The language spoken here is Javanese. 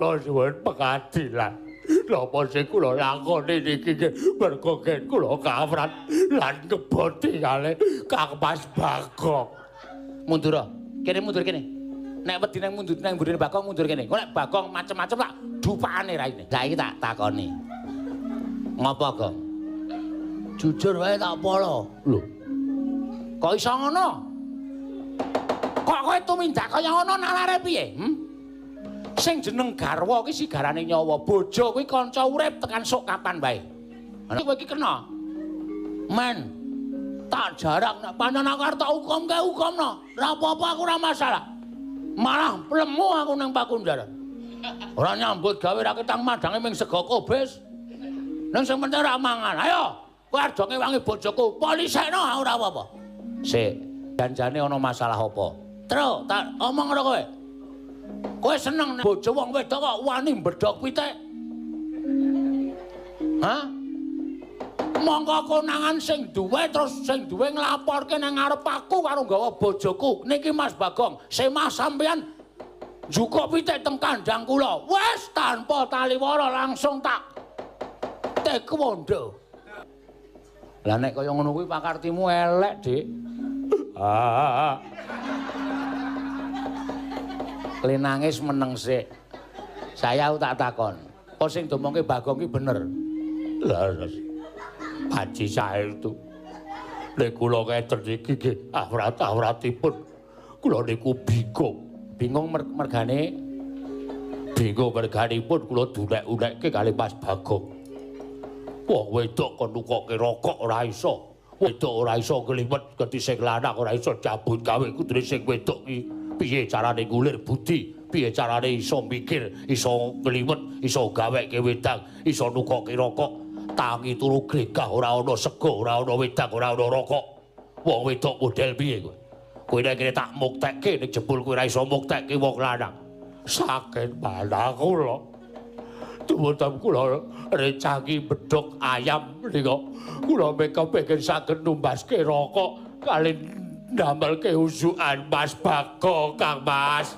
Kula suwun pengadilan. Napa sing kula lakoni niki nggih merga gen kula kawrat lan ngeboti kalih Kang Mas Bagong. Mundur. Kene mundur kene. Nek wedi nang mundur nang mburine Bagong mundur kene. Engko nek Bagong macem-macem tak dupakane raine. Saiki tak takoni. Ngopo, Gong? Jujur wae tak polo. Lho. Kok iso ngono? Kok kowe tumindak kaya ngono nalare piye? Hmm? Sing jeneng garwa ki sigarane nyawa, bojo kuwi kanca urip tekan sok kapan wae. Kowe iki kena. Men, tak jarang nek pancen aku arep tak hukumke hukumno. Ora apa-apa aku ora masalah. Malah lemu aku nang Pakunjaran. Ora nyambut gawe ra ketang madange ming sego kobis. Nang sing penting ora mangan. Ayo, kowe arep ngewangi bojoku, polisekno ora apa-apa. Sik, janjane ana masalah apa? Tru, tak omong karo kowe. Kowe seneng nek bojo wong wedok kok wani mbedhok pitik? Hah? Mongko konangan sing duwe terus sing duwe nglaporke nang ngarep aku karo nggawa bojoku. Niki Mas Bagong, semah sampeyan njukuk pitik teng kandhang kula. Wis tanpa taliwara langsung tak taekwondo. Lah nek kaya ngono kuwi pakartimu elek, Dik. Ah. Le nangis meneng sik. Saya tak takon. Apa sing diomongke Bagong ki bener? Leres. Haji saestu. Nek kula ngeten iki nggih awrat-awratipun kula niku bingung. Bingung mergane? Bingung merganipun kula dunek-unekke kali Mas Bagong. Wong wedok kon nukokke rokok ora iso. Wedok ora iso ngliwet ganti sing lanang ora iso cabut gawe kudune sing wedok ki piye carane ngulir budi, piye carane iso mikir, iso ngliwet, iso gaweke wedang, iso nukokke rokok. Tangi turu glegah ora ana sego, ora ana wedang, ora ana rokok. Wong wedok model piye kowe? Kowe nek kene tak muktekke nek jebul kowe ora iso muktekke wong lanang. Saking mana kula. Tumutan kula recangi bedhog ayam menika. Kula meka pengen saged numbaske rokok kali ndamelke usukan Mas Bagong, Kang Mas.